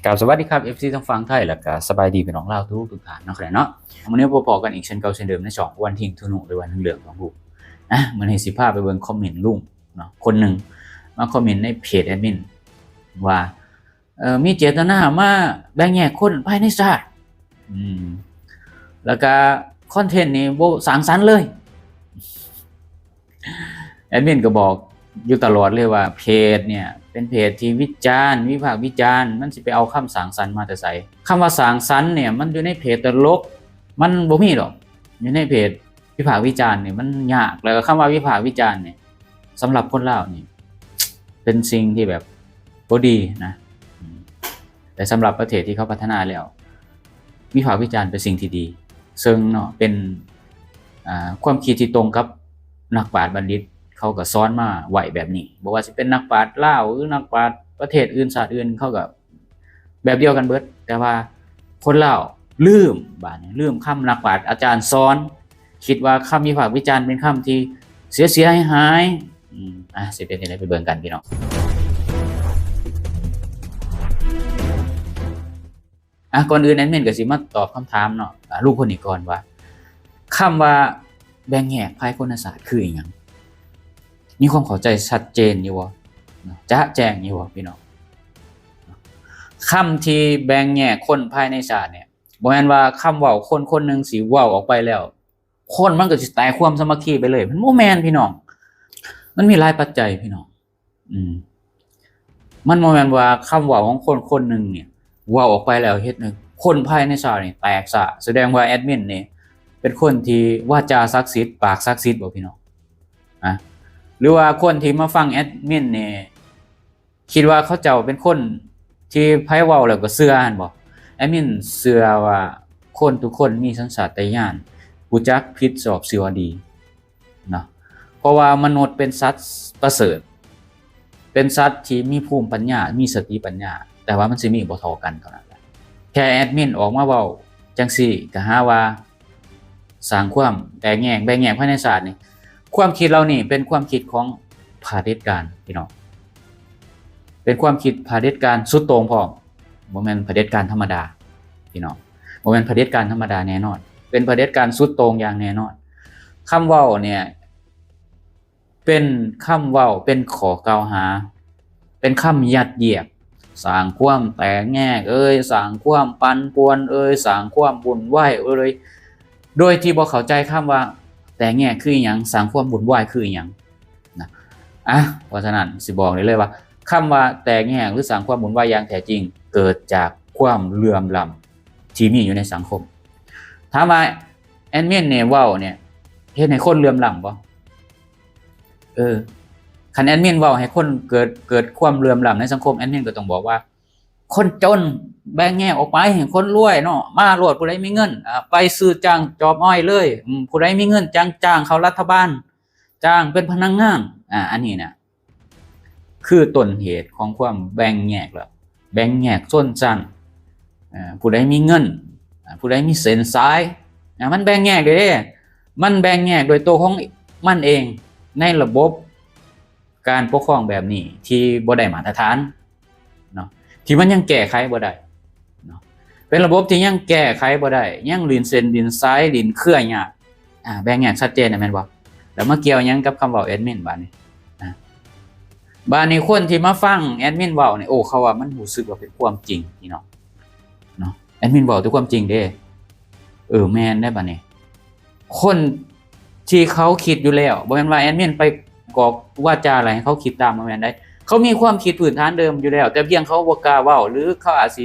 กราบสวัสดีครับ เอฟซี ทางฝั่งไทย แล้วก็สบายดีพี่น้องลาวทุกๆท่านเนาะครับเนาะ มื้อนี้พบพ้อกันอีกเช่นเก่าเช่นเดิมในช่องวันทิงทุนุ หรือว่าเรื่องของลูก อ่ะ มื้อนี้สิพาไปเบิ่งคอมเมนต์ลุงเนาะ คนหนึ่งมาคอมเมนต์ในเพจแอดมินว่า เอ่อ มีเจตนามาแบ่งแยกคนภายในชาติ อืม แล้วก็คอนเทนต์นี่บ่สร้างสรรค์เลย แอดมินก็บอกอยู่ตลอดเลยว่าเพจเนี่ยเป็นเพจที่วิจารณ์ วิพากษ์วิจารณ์ มันสิไปเอาคำสร้างสรรค์มาแต่ไส คำว่าสร้างสรรค์เนี่ยมันอยู่ในเพจตลก มันบ่มีดอก อยู่ในเพจวิพากษ์วิจารณ์นี่มันยาก แล้วก็คำว่าวิพากษ์วิจารณ์นี่สำหรับคนลาวนี่เป็นสิ่งที่แบบบ่ดีนะ อืม แต่สำหรับประเทศที่เขาพัฒนาแล้ว วิพากษ์วิจารณ์เป็นสิ่งที่ดี ซึ่งเนาะ เป็น อ่า ความคิดที่ตรงกับนักปราชญ์บัณฑิต เขาก็สอนมาไว้แบบนี้ บ่ว่าสิเป็นนักปราชญ์ลาว หรือนักปราชญ์ประเทศอื่น ชาติอื่น เขาก็แบบเดียวกันเบิด แต่ว่าคนลาวลืม บาดนี้ลืมคำนักปราชญ์อาจารย์สอน คิดว่าคำวิพากษ์วิจารณ์เป็นคำที่เสียๆ หายๆ อืม อ่ะ สิเป็นจั่งใดไปเบิ่งกันพี่น้อง อ่ะ ก่อนอื่นแอดมินก็สิมาตอบคำถามเนาะ อ่ะ ลุงคนนี้ก่อนว่า คำว่าแบ่งแยกภายคนในชาติคืออีหยัง มีความเข้าใจชัดเจนอยู่บ่ จะแจ้งอยู่บ่พี่น้อง คำที่แบ่งแยกคนภายในชาติเนี่ย บ่แม่นว่าคำเว้าคนคนหนึ่งสิเว้าออกไปแล้ว คนมันก็สิแตกความสามัคคีไปเลย มันบ่แม่นพี่น้อง มันมีหลายปัจจัยพี่น้อง อืม มันบ่แม่นว่าคำเว้าของคนคนหนึ่งเนี่ย เว้าออกไปแล้วเฮ็ดให้คนภายในชาตินี่แตกซ่า แสดงว่าแอดมินนี่เป็นคนที่วาจาศักดิ์สิทธิ์ ปากศักดิ์สิทธิ์บ่พี่น้อง อะ หรือว่าคนที่มาฟังแอดมินนี่ คิดว่าเขาเจ้าเป็นคนที่ไผเว้าแล้วก็เชื่อหั้นบ่ แอดมินเชื่อว่าคนทุกคนมีสัญชาตญาณ รู้จักผิดชอบชั่วดีเนาะ เพราะว่ามนุษย์เป็นสัตว์ประเสริฐ เป็นสัตว์ที่มีภูมิปัญญา มีสติปัญญา แต่ว่ามันสิมีบ่เท่ากันเท่านั้นแหละ แค่แอดมินออกมาเว้าจั่งซี้ก็หาว่า สร้างความแตกแยกแบ่งแยกภายในชาตินี่ ความคิดเหล่านี้เป็นความคิดของเผด็จการพี่น้อง เป็นความคิดเผด็จการสุดโต่งพร้อม บ่แม่นเผด็จการธรรมดาพี่น้อง บ่แม่นเผด็จการธรรมดาแน่นอน เป็นเผด็จการสุดโต่งอย่างแน่นอน คำเว้าเนี่ย เป็นคำเว้า เป็นข้อกล่าวหา เป็นคำยัดเยียด สร้างความแตกแยกเอ่ย สร้างความปั่นป่วนเอ่ย สร้างความวุ่นวายเอ่ย โดยที่บ่เข้าใจคำว่าแตกแยกคืออิหยัง สร้างความวุ่นวายคืออิหยังนะ อ่ะ เพราะฉะนั้นสิบอกได้เลยว่า คำว่าแตกแยกหรือสร้างความวุ่นวายอย่างแท้จริง เกิดจากความเหลื่อมล้ำที่มีอยู่ในสังคม ถามว่าแอดมินเนี่ยเว้าเนี่ย เฮ็ดให้คนเหลื่อมล้ำบ่ เออ คันแอดมินเว้าให้คนเกิด เกิดความเหลื่อมล้ำในสังคม แอดมินก็ต้องบอกว่า คนจนแบ่งแยกออกไป คนรวยเนาะ มาโลด ผู้ใดมีเงิน อ่า ไปซื้อจ้างจอบอ้อยเลย อืม ผู้ใดมีเงินจ้าง จ้างเข้ารัฐบาล จ้างเป็นพนักงาน อ่า อันนี้น่ะ คือต้นเหตุของความแบ่งแยกแล้ว แบ่งแยกชนชั้น อ่า ผู้ใดมีเงิน อ่า ผู้ใดมีเส้นสาย อ่า มันแบ่งแยกเด้ มันแบ่งแยกโดยตัวของมันเอง ในระบบการปกครองแบบนี้ที่บ่ได้มาตรฐานเนาะ ที่มันยังแก้ไขบ่ได้เนาะ เป็นระบบที่ยังแก้ไขบ่ได้ ยังหลิ้นเส้นหลิ้นสาย หลิ้นเครือยาก อ่า แบ่งแยกชัดเจนนะ แม่นบ่ แล้วมาเกี่ยวหยังกับคำเว้าแอดมินบาดนี้ อ่า บาดนี้คนที่มาฟังแอดมินเว้านี่ โอ้ เขาว่ามันรู้สึกว่าเป็นความจริงพี่น้องเนาะ แอดมินเว้าแต่ความจริงเด้ เออ แม่นได้บาดนี้ คนที่เขาคิดอยู่แล้ว บ่แม่นว่าแอดมินไปกอกวาจาอะไรให้เขาคิดตาม บ่แม่นได้ เขามีความคิดพื้นฐานเดิมอยู่แล้ว แต่เพียงเขาบ่กล้าเว้า หรือเขาอาจสิ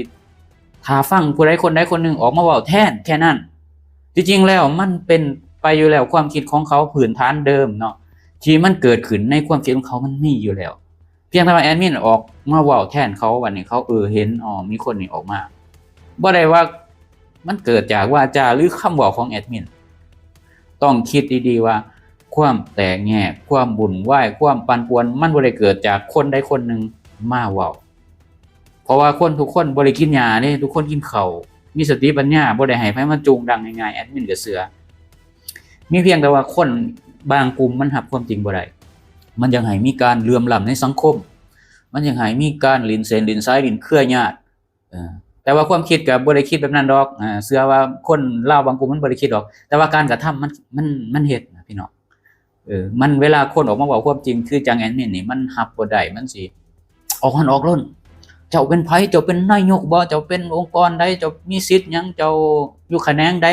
ถ้าฟังผู้ใดคนใดคนหนึ่งออกมาเว้าแทนแค่นั้น ที่จริงแล้วมันเป็นไปอยู่แล้ว ความคิดของเขาพื้นฐานเดิมเนาะ ที่มันเกิดขึ้นในความคิดของเขามันมีอยู่แล้ว เพียงแต่ว่าแอดมินออกมาเว้าแทนเขา บัดนี้เขา เออ เห็น อ๋อ มีคนนี้ออกมา บ่ได้ว่ามันเกิดจากวาจาหรือคำเว้าของแอดมิน ต้องคิดดีๆว่าความแตกแยก ความวุ่นวาย ความปั่นป่วน มันบ่ได้เกิดจากคนใดคนหนึ่งมาเว้า เพราะว่าคนทุกคนบ่ได้กินหญ้าเด้ ทุกคนกินข้าว มีสติปัญญา บ่ได้ให้ไผมาจูงดังง่ายๆ แอดมินก็เชื่อ มีเพียงแต่ว่าคนบางกลุ่มมันรับความจริงบ่ได้ มันอยากให้มีการเหลื่อมล้ำในสังคม มันอยากให้มีการหลิ้นเส้นหลิ้นสาย หลิ้นเครือญาติ ເອີ ແຕ່ວ່າຄວາມຄິດກໍບໍ່ໄດ້ຄິດແບບນັ້ນດອກ. ເອີ ເຊື່ອວ່າຄົນລາວບາງກຸ່ມມັນບໍ່ໄດ້ຄິດດອກ, ແຕ່ວ່າການກະທຳມັນ ມັນ ມັນເຮັດນະພີ່ນ້ອງ. ເອີ ມັນ ເວລາຄົນອອກມາເວົ້າຄວາມຈິງ ຄືຈັ່ງແອດມິນນີ້ ມັນຮັບບໍ່ໄດ້, ມັນຊິອອກຮ້ອນອອກລົນ. ເຈົ້າເປັນໃຜ? ເຈົ້າເປັນນາຍົກບໍ? ເຈົ້າເປັນອົງກອນໃດ? ເຈົ້າມີສິດຫຍັງ? ເຈົ້າຢູ່ຂະແໜງໃດ?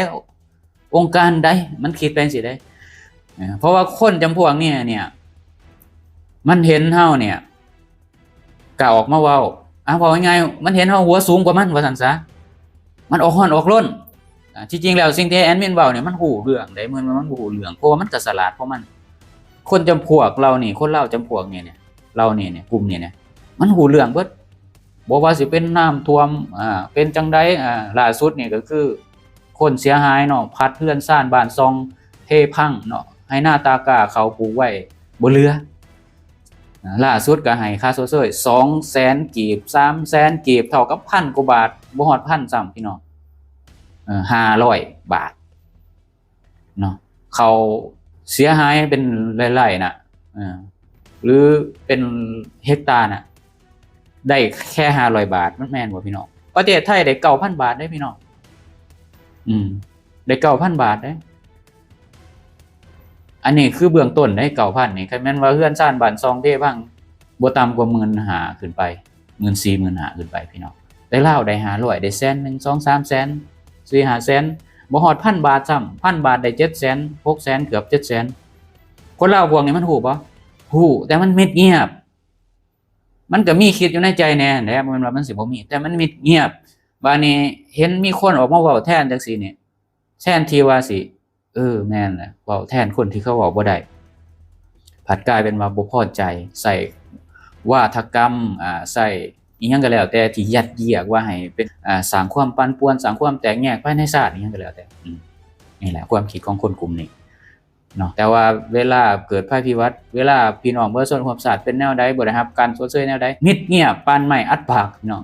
ອົງການໃດ? ມັນຄິດໄປຈັ່ງຊີ້ເດ້. ເອີ ເພາະວ່າຄົນຈຳພວກນີ້ເນ່ຍ ມັນເຫັນເຮົາເນ່ຍ ກະອອກມາເວົ້າ ອາ ເວົ້າງ່າຍໆ ມັນເຫັນເຮົາຫົວສູງກວ່າມັນ ວ່າຊັ້ນຊະ, ມັນອອກຮ້ອນອອກລົນ. ອາ ທີ່ຈິງແລ້ວສິ່ງທີ່ແອດມິນເວົ້ານີ້ ມັນຮູ້ເລື່ອງໃດ໋, ບໍ່ແມ່ນວ່າມັນບໍ່ຮູ້ເລື່ອງ, ເພາະວ່າມັນກໍສະຫຼາດຂອງມັນ. ຄົນຈຳພວກເຫຼົ່ານີ້ ຄົນລາວຈຳພວກນີ້ເນ່ຍ ເຫຼົ່ານີ້ເນ່ຍ ກຸ່ມນີ້ເນ່ຍ ມັນຮູ້ເລື່ອງເບິດ. ບໍ່ວ່າຊິເປັນນ້ຳຖ້ວມ ອາ ເປັນຈັ່ງໃດ ອາ ລ່າສຸດນີ້ກໍຄືຄົນເສຍຫາຍເນາະ, ພັດເຮືອນຊານບ້ານຊ່ອງເພພັງເນາະ, ໄຮ່ນາຕາກ້າເຂົາປູກໄວ້ບໍ່ເຫຼືອ. ອາ ລ່າສຸດກໍໃຫ້ຄ່າຊົດເຊີຍສອງແສນກີບ ສາມແສນກີບ ເທົ່າກັບພັນກວ່າບາດ, ບໍ່ຮອດພັນຊ້ຳພີ່ນ້ອງ, ເອີ ຫ້າຮ້ອຍບາດເນາະ. ເຂົາເສຍຫາຍເປັນໄຮ່ໆນະ ເອີ ຫຼືເປັນເຮັກຕານະ ໄດ້ແຄ່ຫ້າຮ້ອຍບາດ, ມັນແມ່ນບໍ່ພີ່ນ້ອງ? ປະເທດໄທໄດ້ເກົ້າພັນບາດເດ້ພີ່ນ້ອງ. ອືມ ໄດ້ເກົ້າພັນບາດເດ້. ອັນນີ້ຄືເບື້ອງຕົ້ນເດ້ ເກົ້າພັນນີ້. ຄັນແມ່ນວ່າເຮືອນຊານບ້ານຊ່ອງເພພັງ ບໍ່ຕ່ຳກວ່າໝື່ນຫ້າຂຶ້ນໄປ, ໝື່ນສີ່ ໝື່ນຫ້າຂຶ້ນໄປພີ່ນ້ອງ. ແຕ່ລາວໄດ້ຫ້າຮ້ອຍ ໄດ້ແສນໜຶ່ງ ສອງສາມແສນ ສີ່ຫ້າແສນ, ບໍ່ຮອດພັນບາດຊ້ຳ. ພັນບາດໄດ້ເຈັດແສນ ຫົກແສນ ເກືອບເຈັດແສນ. ຄົນລາວພວກນີ້ມັນຮູ້ບໍ່? ຮູ້, ແຕ່ມັນມິດງຽບ. ມັນກໍມີຄິດຢູ່ໃນໃຈແດ່ຫັ້ນແຫຼະ, ບໍ່ແມ່ນວ່າມັນຊິບໍ່ມີ, ແຕ່ມັນມິດງຽບ. ບາດນີ້ເຫັນມີຄົນອອກມາເວົ້າແທນຈັ່ງຊີ້ນີ້, ແທນທີ່ວ່າຊິ ເອີ ແມ່ນແຫຼະ ເວົ້າແທນຄົນທີ່ເຂົາເວົ້າບໍ່ໄດ້, ພັດກາຍເປັນວ່າບໍ່ພໍໃຈ, ໃຊ້ວາທະກຳ ອາ ໃຊ້ອີ່ຫຍັງກໍແລ້ວແຕ່ທີ່ຍັດຢຽກວ່າໃຫ້ເປັນ ອາ ສ້າງຄວາມປັ່ນປ່ວນ, ສ້າງຄວາມແຕກແຍກພາຍໃນຊາດ ອີ່ຫຍັງກໍແລ້ວແຕ່. ອືມ ນີ້ແຫຼະຄວາມຄິດຂອງຄົນກຸ່ມນີ້ເນາະ. ແຕ່ວ່າເວລາເກີດໄພພິບັດ, ເວລາພີ່ນ້ອງປະຊາຊົນຮ່ວມຊາດເປັນແນວໃດ, ບໍ່ໄດ້ຮັບການຊົດເຊີຍແນວໃດ, ມິດງຽບປານໄມ້ອັດປາກ ພີ່ນ້ອງ.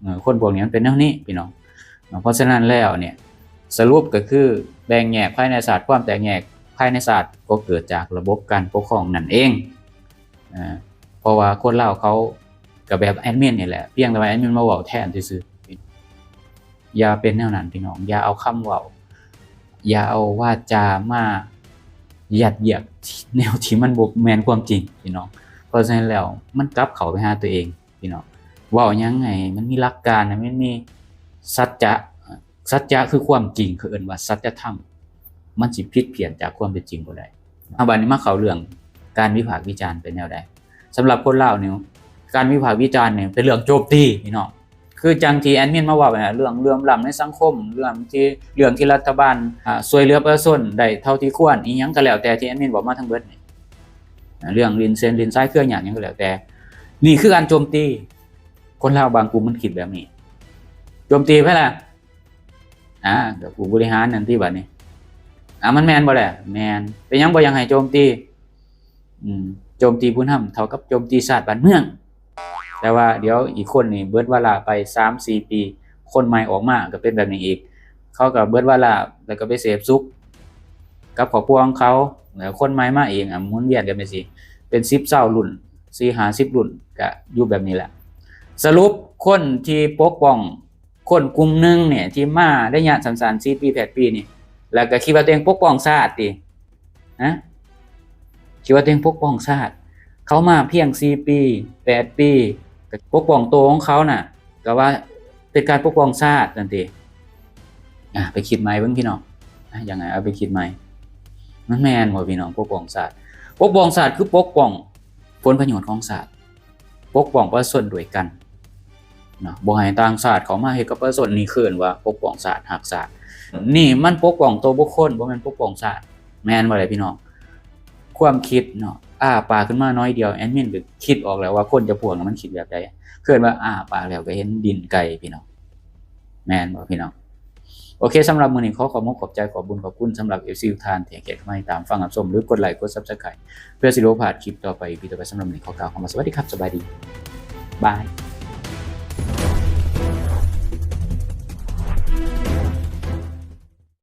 ເອີ ຄົນພວກນີ້ມັນເປັນແນວນີ້ ພີ່ນ້ອງເນາະ. ເພາະສະນັ້ນແລ້ວເນ່ຍ ສະຫຼຸບກໍຄືແບ່ງແຍກພາຍໃນຊາດ, ຄວາມແຕກແຍກພາຍໃນຊາດກໍເກີດຈາກລະບົບການປົກຄອງນັ້ນເອງ. ເອີ ເພາະວ່າຄົນລາວເຂົາກໍແບບແອດມິນນີ້ແຫຼະ, ພຽງແຕ່ວ່າແອດມິນມາເວົ້າແທນຊື່ໆ. ຢ່າເປັນແນວນັ້ນ ພີ່ນ້ອງ, ຢ່າເອົາຄຳເວົ້າ, ຢ່າເອົາວາຈາມາຍັດຢຽກແນວທີ່ມັນບໍ່ແມ່ນຄວາມຈິງ ພີ່ນ້ອງ. ເພາະສະນັ້ນແລ້ວ ມັນກັບເຂົ້າໄປຫາຕົວເອງ ພີ່ນ້ອງ. ເວົ້າຫຍັງໃຫ້ມັນມີຫຼັກການ, ໃຫ້ມັນມີສັດຈະ, ສັດຈະຄືຄວາມຈິງ, ເຂົາເອີ້ນວ່າສັດຈະທຳ, ມັນຊິຜິດພຽນຈາກຄວາມເປັນຈິງບໍ່ໄດ້. ເອົາ ບາດນີ້ມາເຂົ້າເລື່ອງການວິພາກວິຈານເປັນແນວໃດ? ສຳລັບຄົນລາວນີ້ ການວິພາກວິຈານນີ້ເປັນເລື່ອງໂຈມຕີ ພີ່ນ້ອງ. ຄືຈັ່ງທີ່ແອດມິນມາເວົ້າແຫຼະ ເລື່ອງເຫຼື່ອມລ້ຳໃນສັງຄົມ, ເລື່ອງທີ່ ເລື່ອງທີ່ລັດຖະບານ ອາ ຊ່ວຍເຫຼືອປະຊາຊົນໄດ້ເທົ່າທີ່ຄວນ, ອີ່ຫຍັງກໍແລ້ວແຕ່ທີ່ແອດມິນເວົ້າມາທັງເບິດນີ້, ເລື່ອງຫຼິ້ນເສັ້ນຫຼິ້ນສາຍເຄືອຍາດຫຍັງກໍແລ້ວແຕ່, ນີ້ຄືການໂຈມຕີ. ຄົນລາວບາງກຸ່ມມັນຄິດແບບນີ້. ໂຈມຕີໃຜລະ? ອາ ກໍຜູ້ບໍລິຫານນັ້ນຕິບາດນີ້. ອາ ມັນແມ່ນບໍ່ແຫຼະ? ແມ່ນ. ເປັນຫຍັງບໍ່ຢາກໃຫ້ໂຈມຕີ? ອືມ ໂຈມຕີຜູ້ນຳເທົ່າກັບໂຈມຕີຊາດບ້ານເມືອງ. ແຕ່ວ່າດຽວອີກຄົນນີ້ເບິດວາລະໄປສາມສີ່ປີ, ຄົນໃໝ່ອອກມາກໍເປັນແບບນີ້ອີກ. ເຂົາກໍເບິດວາລະ ແລ້ວກໍໄປເສບສຸກກັບຄອບຄົວຂອງເຂົາ, ແລ້ວຄົນໃໝ່ມາອີກ, ອາ ໝູນວຽນກັນໄປຊີ້ ເປັນສິບຊາວລຸ້ນ, ສີ່ຫ້າສິບລຸ້ນ, ກໍຢູ່ແບບນີ້ແຫຼະ. ສະຫຼຸບຄົນທີ່ປົກປ້ອງ ຄົນກຸ່ມໜຶ່ງນີ້ທີ່ມາໄລຍະສັ້ນໆ ສີ່ປີ ແປດປີນີ້ ແລ້ວກໍຄິດວ່າຕົວເອງປົກປ້ອງຊາດຕິ? ຮະ? ຄິດວ່າຕົວເອງປົກປ້ອງຊາດ? ເຂົາມາພຽງສີ່ປີ ແປດປີ ກໍປົກປ້ອງໂຕຂອງເຂົານະ ກໍວ່າເປັນການປົກປ້ອງຊາດນັ້ນຕິ? ອາ ໄປຄິດໃໝ່ເບິ່ງພີ່ນ້ອງ, ອາ ຍັງໄງ ເອົາໄປຄິດໃໝ່. ມັນແມ່ນບໍ່ພີ່ນ້ອງ? ປົກປ້ອງຊາດ, ປົກປ້ອງຊາດຄືປົກປ້ອງຜົນປະໂຫຍດຂອງຊາດ. ປົກປ້ອງປະຊາຊົນດ້ວຍກັນເນາະ, ບໍ່ໃຫ້ຕ່າງຊາດເຂົ້າມາເຮັດກັບປະຊາຊົນ. ນີ້ເອີ້ນວ່າປົກປ້ອງຊາດ, ຮັກຊາດ. ນີ້ມັນປົກປ້ອງໂຕບຸກຄົນ, ບໍ່ແມ່ນປົກປ້ອງຊາດ. ແມ່ນບໍ່ລະພີ່ນ້ອງ? ຄວາມຄິດເນາະ, ອ້າປາກຂຶ້ນມາໜ້ອຍດຽວ ແອດມິນກໍຄິດອອກແລ້ວວ່າຄົນຈຳພວກນັ້ນມັນຄິດແບບໃດ. ເອີ້ນວ່າອ້າປາກແລ້ວກໍເຫັນຕີນໄກ່ ພີ່ນ້ອງ. ແມ່ນບໍ່ພີ່ນ້ອງ? ໂອເຄ, ສຳລັບມື້ນີ້ຂໍຂອບອົກຂອບໃຈ, ຂອບບຸນຂອບຄຸນສຳລັບເອັຟຊີທຸກທ່ານທີ່ໃຫ້ກຽດເຂົ້າມາຕິດຕາມຟັງຮັບຊົມ ຫຼືກົດໄລກົດ Subscribe ເພື່ອຊິບໍ່ພາດຄລິບຕໍ່ໄປ ອີພີຕໍ່ໄປ. ສຳລັບມື້ນີ້ຂໍກ່າວຄຳວ່າສະຫວັດດີຄັບ, ສະບາຍດີ, ບາຍ.